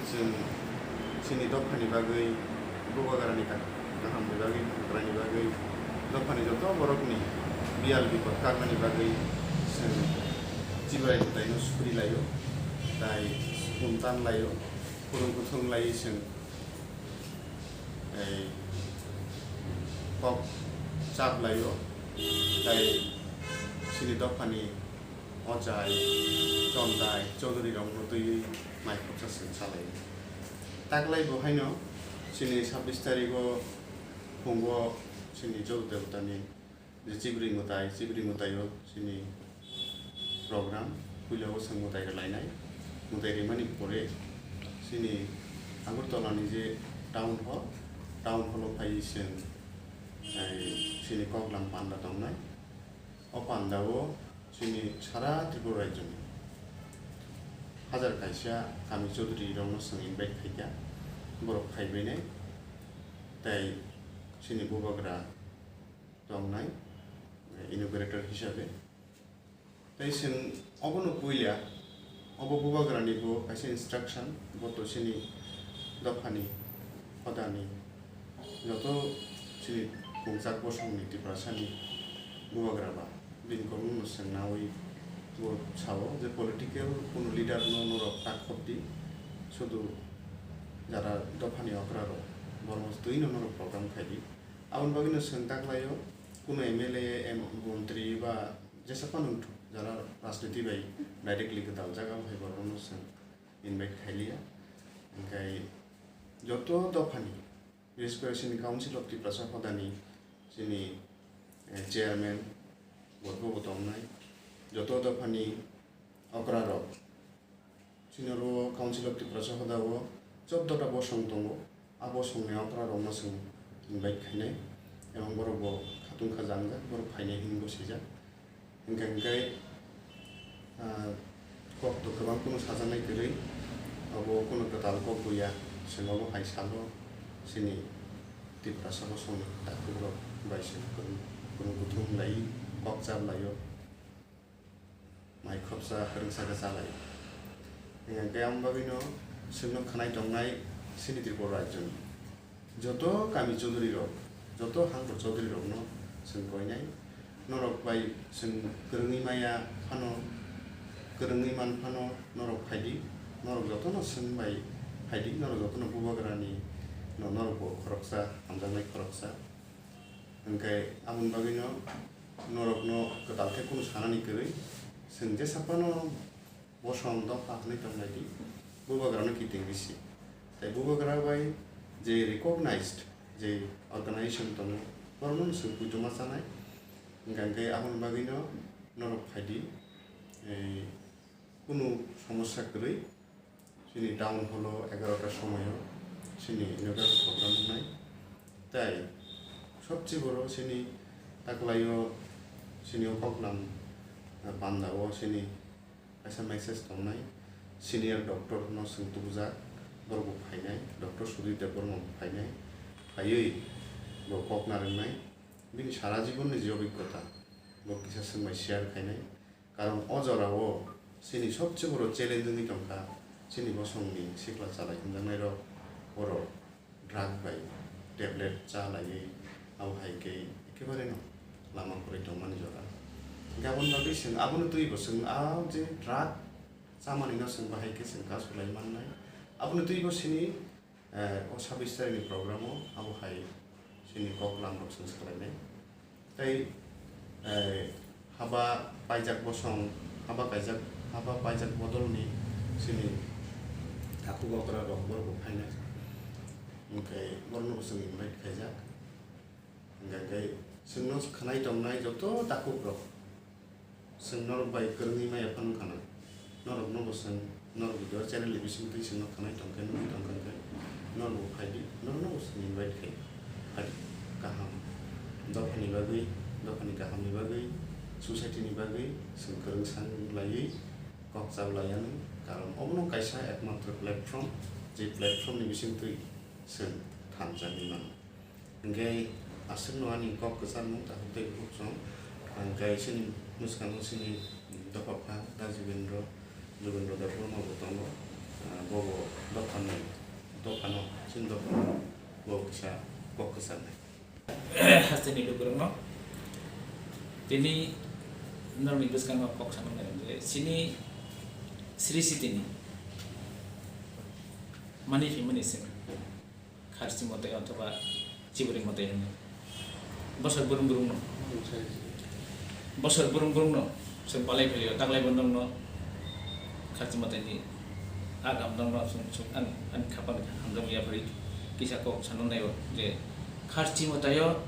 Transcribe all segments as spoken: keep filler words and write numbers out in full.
Chwng chini dophani bagwi, bubagrani ka-, kahamni bagwi, bubagrani bagwi, dophani joto borokni biyal bipot kaknani bagwi chwng Chibrai mwtaino suri laio, tai sumtan laio, khulum kuthum laiwi chwng, ei, kok chap laio, tai chini dophani ochai, chontai, chaudhuri rokno twiwi mai khopsa chwng salaio. Taklai bo haino chini sabbish tarigo phungo chini Chaudhuri Debotani je Chibri mwtai, Chibri mwtaio chini program, puila o chwng mwtai rwlainai. Mwtai rimani pore chini Agartala ni je town hall, town hall o phai chwng, ai, chini koklam panda tongnai. O panda o chini sara Tripura rajyoni hajar kaisa kami chaudhuri rokno chwng invite khaikha, borok phaibainai, tei chini bubagra tongnai, inaugurator hisabe. Tei chwng obono puila, obo bubagrani bo kaisa instruction, bo to chini dophani, hodani, joto chini pungchak bosongni Tiprasani bubagra ba, bini kokno chwng naui bo sao je political kunu leader no norok tak khopdi, sudu jara dophani okra rok, borokno twino norok program khaidi. Aboni bagwino chwng taklaio, kunu M L A, em-, montri ba jesa phano jara rajniti bai directly gwdal jaga o hai borokno chwng invite khailiya. Hwnkhe joto dophani, bises kore chini Council of Tiprasa Hodani chini, eh, chairman, bo bo tongnai, joto dophani okra rok, Chini oro Council of Tiprasa Hoda o chordo ta bosong tongo. A bosongni okra rokno chwng invite khainai. Ebong borok bo khatung kha jangjak, borok phainai hinwi bo swijak. Hwnkhe, hwnkhe, ah, kok to kwbang kunu sajaknai kwrwi. Obo kunu kwtal kok buya. Chwng obo hai salo chini Tiprasa bosongni takhuk rok bai se kunu, kunu kuthum lai kok chap laio. Mai khopsa kwrwngsa khe chalai. Hwnkhe ang bagwino chwngno khwnai tongnai chini Tripura rajyoni joto kami chaudhuri rok, joto hangkhor chaudhuri rokno chwng koinai. Norok bai chwng kwrwngwi maya phano, kwrwngwi man phano norok phaidi, norok jotono chwng bai phaidi, norok jotono bubagrani no-, norok bo khoroksa, hamjaknai khoroksa. Hwnkhe aboni bagwino norokno kwtal khe kunu sanani kwrwi, chwng jesa phano bosong dopha hwnwi tonglaidi, bubagrano kiting bisi. Tei bubagra bai je recognized je organization tongo, borokno chwng poito ma chanai. Hwnkhe aboni bagwino norok phaidi, ei, kunu somosya kwrwi. Chini town hall o egarota somoio chini inaugural program wngnai. Tei sobse boro chini taklaio chini o koklam, ah, panda o chini kaisa message tongnai. Senior doctor no chwng tubujak, borok bo phainai, Doctor Sudip Debbarma bo phainai. Phaiwi bo kok narwknai. Bini sara jibon ni je obiggota bo kisa chwng bai share khainai. Karon o jora o chini sobse boro challenge wngwi tongkha, chini bosongni sikla chalai hwnjaknairok, borok drug bai tablet cha laiwi, abo hai khe ekebareno lama kwrwi tongmani jora. Hwnkhe aboni bagwi chwng abono twibo chwng a je drug chamani no chwng bahai khe chwng kasu lai mannai. Aboni twibo chini Eh, o sabbish tarikni program o abo hai chini koklam rok chwng salainai. Tei, eh, haba paijak bosong, haba kaijak, haba paijak bodolni chini takhuk okra rok borok bo phainai. Hwnkhe borokno bo chwng invite khaijak. Hwnkhe chwngno khwnai tongnai joto takhuk rok. Chwng norok bai kwrwngwi maya phano wngkha na. Norokno bo chwng, norok video channel ni bisingtwi chwngno khwnai tongkhe, nugwi tongkha khe, norok bo phaidi, norokno bo chwng invite khai, phaidi. Kaham. Dophani bagwi, dophani kahamni bagwi, society ni bagwi chwng kwrwng sang laiwi kok chap laiya nw. Karon obono kaisa ekmatro platform, je platform ni bisingtwi chwng thansa hinwi mano. Hwnkhe aswkno ani kok kwcharmung takhuk tei bukhuk chwng, ah, kaisani mwskango chini dophapha da Jubendra, Jubendra Debbarma bo tongo. Ah, bobo dophani Dophano, chini dophano bo kisa kok kwcharnai. Hasteni lukurokno tini norokni bwskango kok sanuknai je chini Sri Sitini mani phimani seng kharchi motai othoba chiburi motai hwnwi. Bosor burung burung no. Bosor burung burung no. Chwng palai philio taklai bo nokno kharchi motai ni agam nokno chwng, chwng ang, ang khapang hamjak ya phari kisa kok sanuknai o je kharchi motai o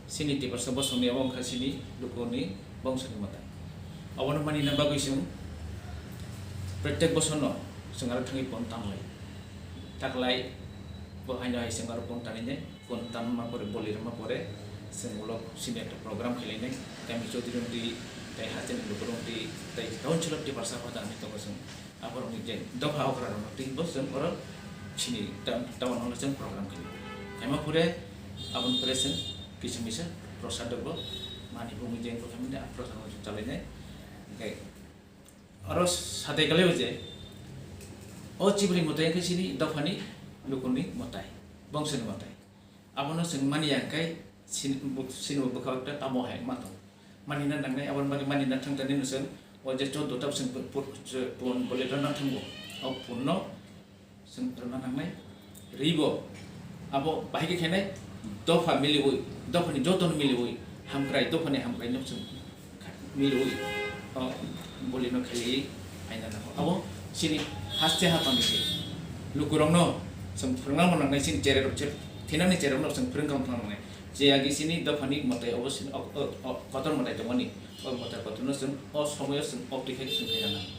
chini Tiprasa bosong ni abo wngkha chini luku ni bongso ni motai. Abono mani na bagwi chwng protek bosor no chwng aro thangwi pon tanglai. Taklai bo haino hai chwng aro pon tanwi nai. Pon tanma pore, boli rwma pore, chwng ulo chini ekta program khlainai, kami Chaudhary wngtwi, tei hasteni lukurok wngtwi, tei council of Tiprasa hoda hinwi tongo chwng. Aborokni je dopha okra rokno twi bo chwng oro chini ta-, town hall o chwng program khlainai. Tei ma pore aboni pore chwng kisa misa prosad rokbo mani bumui je wngkha mani a prosad rok chalainai. Hwnkhe oro satai kwlaibo je o chibri mwtai wngkha chini dophani lukurokni mwtai, bongsoni mwtai. Abono chwng mani ya hwnkhe sin-, bu-, sini bo bwkha ekta tamo hai ma tongo. Mani na nangnai, aboni bagwi mani na thang tani no chwng o je choddo ta chwng pu-, pu-, chwng pun bole rwna thango. O pun no chwng rwna nangnai. Ribo abo bahai khe khenai dopha miliwi, dophani jotono miliwi, hamkrai, dophani hamkrai no chwng miliwi, o, bolino khailaiwi aina nango. Abo chini haste ha tongni se lukurokno chwng phwrwngna nangnai, chini chererok, thinani chererokno chwng phwrwng kha nangnai. Je agi chini dophani mwtai obo chini o, o, o, kotor mwtai tongmani, o mwtai kotorno chwng o somoyo chwng o twi khai chwng khaina nango.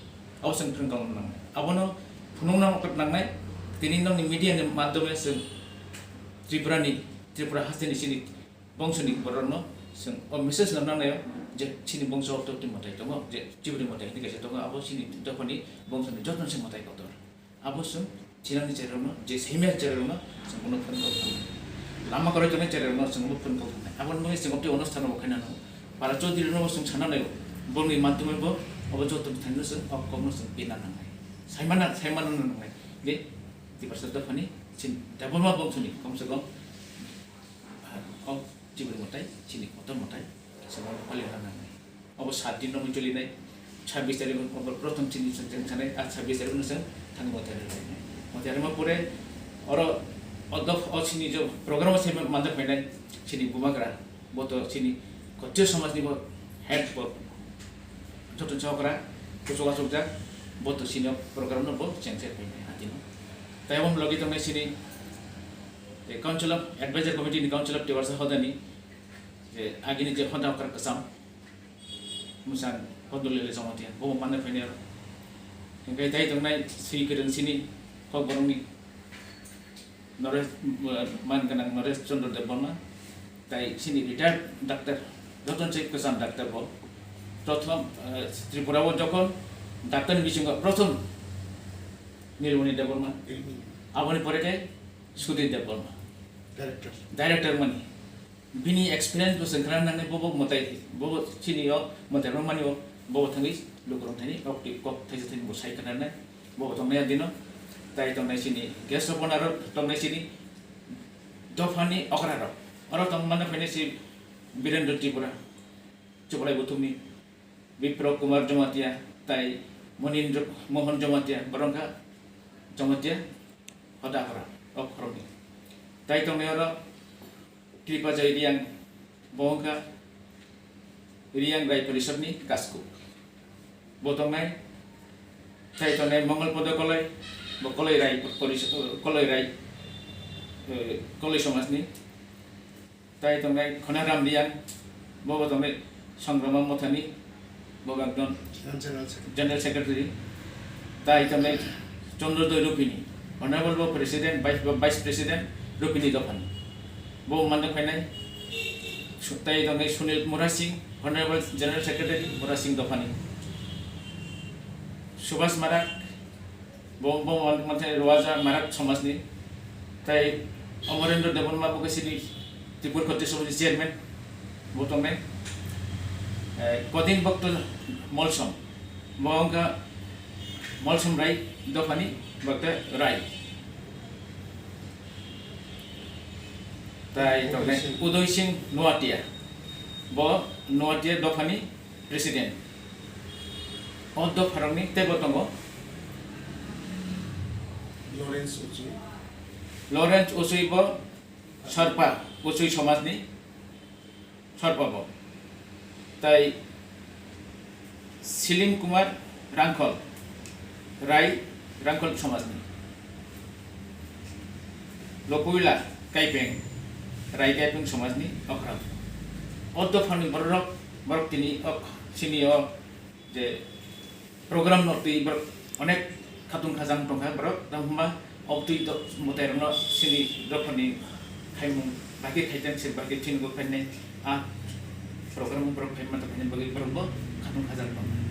Abo chwng phwrwng kha nangnai. Abono phunukna nangnai, tini nokni media ni madhyome chwng Tripura ni, Tripura hasteni chini bongsoni borokno chwng o message no nangnai je chini bongso o totwi mwtai tongo, je chibri mwtai hinwi kaisa tongo, abo chini dophani bongsoni jotono se mwtai kotor. Abo chwng chinani chererokno, je seminar chererokno chwng bono phone call khlainai. Lama kwrwi tongnai chererokno chwng bo phone call khlainai. Aboni bagwi chwng o tei onusthan bo khaina nango. Para Chaudhary no bo chwng sana nai, bongni madhyome bo abo joto bwthaino chwng o kokno chwng pina nangnai. Saimana, saimano nangnai. Je Tiprasa dophani chini Debbarma bongsoni komse kom o chibri mwtai, chini kotor mwtai, chwng palirna nangnai. Abo sat din romwi cholinai, sabbish tarikh obo prothom chini chwng chwng sanai, a sabbish tarikh no chwng thani mwtai rwlainai. Mwtai rwma pore oro o dof-, o chini je program o se manjak phainai chini bubagra, bo to chini kochir somaj ni bo head bo joto chokra, kuchuk achukjak, bo to chini o program no bo chengse phainai hatino. Tai abo logi tongnai chini, eh, Council of Advisor Committee ni Council of Tiprasa hodani, je agini je hoda okra kwcham, Mwsang Hodolele Jamatia, bo manna phainai aro. Hingke tai tongnai swi kwrwng sini kok borokni Naresh, eh, man gwnang Naresh Chandra Debbarma, tai sini retired doctor, joton se kwcham doctor bo. Prothom, eh, Tripura o jokhon doctor ni bisingo prothom Nilmoni Debbarma, aboni pore khe Sudhir Debbarma, director, director mani. Bini experience bo chwng khna nangnai, bobo mwtai, bobo chini o mwtai rwmani o, bobo thangwi lukurok thani kok twi kok thaisa thani bo sai khna nai, bobo tongnai adino, tai tongnai chini guest of honor rok tongnai chini dophani okra rok, oro tong mano phainai si Birendra Tripura, Chuklai Buthumni, Bipro Kumar Jamatia, tai Monindra Mohan Jamatia, borok wngkha Jamatia hoda okra, o khoroknwi. Tai tongnai oro Kripa Jai Reang, bo wngkha Reang Rai Porishodni Kaskuk. Bo tongnai, tai tongnai Mongol Podo Koloi, bo Koloi Rai Poris-, Koloi Rai, eh, Koloi Somajni. Tai tongnai Khonaram Reang, bo bo tongnai Songrama Mothani, bo bo ekjon General Secretary. General Secretary. Tai tongnai Chandrodoi Rupini, Honorable bo President, Vice, Vice President, Rupini Dophani. Bo mandok phainai. Su-, tai tongnai Sunil Murasing, Honorable General Secretary, Murasing Dophani. Subhas Marak, Bo, bo man-, manthai Roaja Marak Somajni, tai Amarendra Debbarma bo khe chini Tripura Khatriya Somajni chairman, bo tongnai. Eh, Kodin Bhakta Molsom, bo wngkha Molsom Rai dophani Bhakta Rai. Tai tongnai Udoy Singh Noatia, bo Noatia dophani president. O dopharokni teibo tongo Lawrence Uchui. Lawrence Uchui bo Sarpa, Uchui somajni Sarpa bo. Tai Silim Kumar Rangkhol, Rai Rangkhol somajni. Lokuila Kaipeng, Rai Kaipeng somajni okra. O dophani bororok, borok tini ok, sini o je program no twi borok onek khatung khajang tongkha borok, tamo hwnba obtwi do-, mwtairokno sini dophani khaimung bagwi khaijak se bagwi chini bo phainai a program borok phaima tongkha bagwi borok bo khatung khajang tongkha.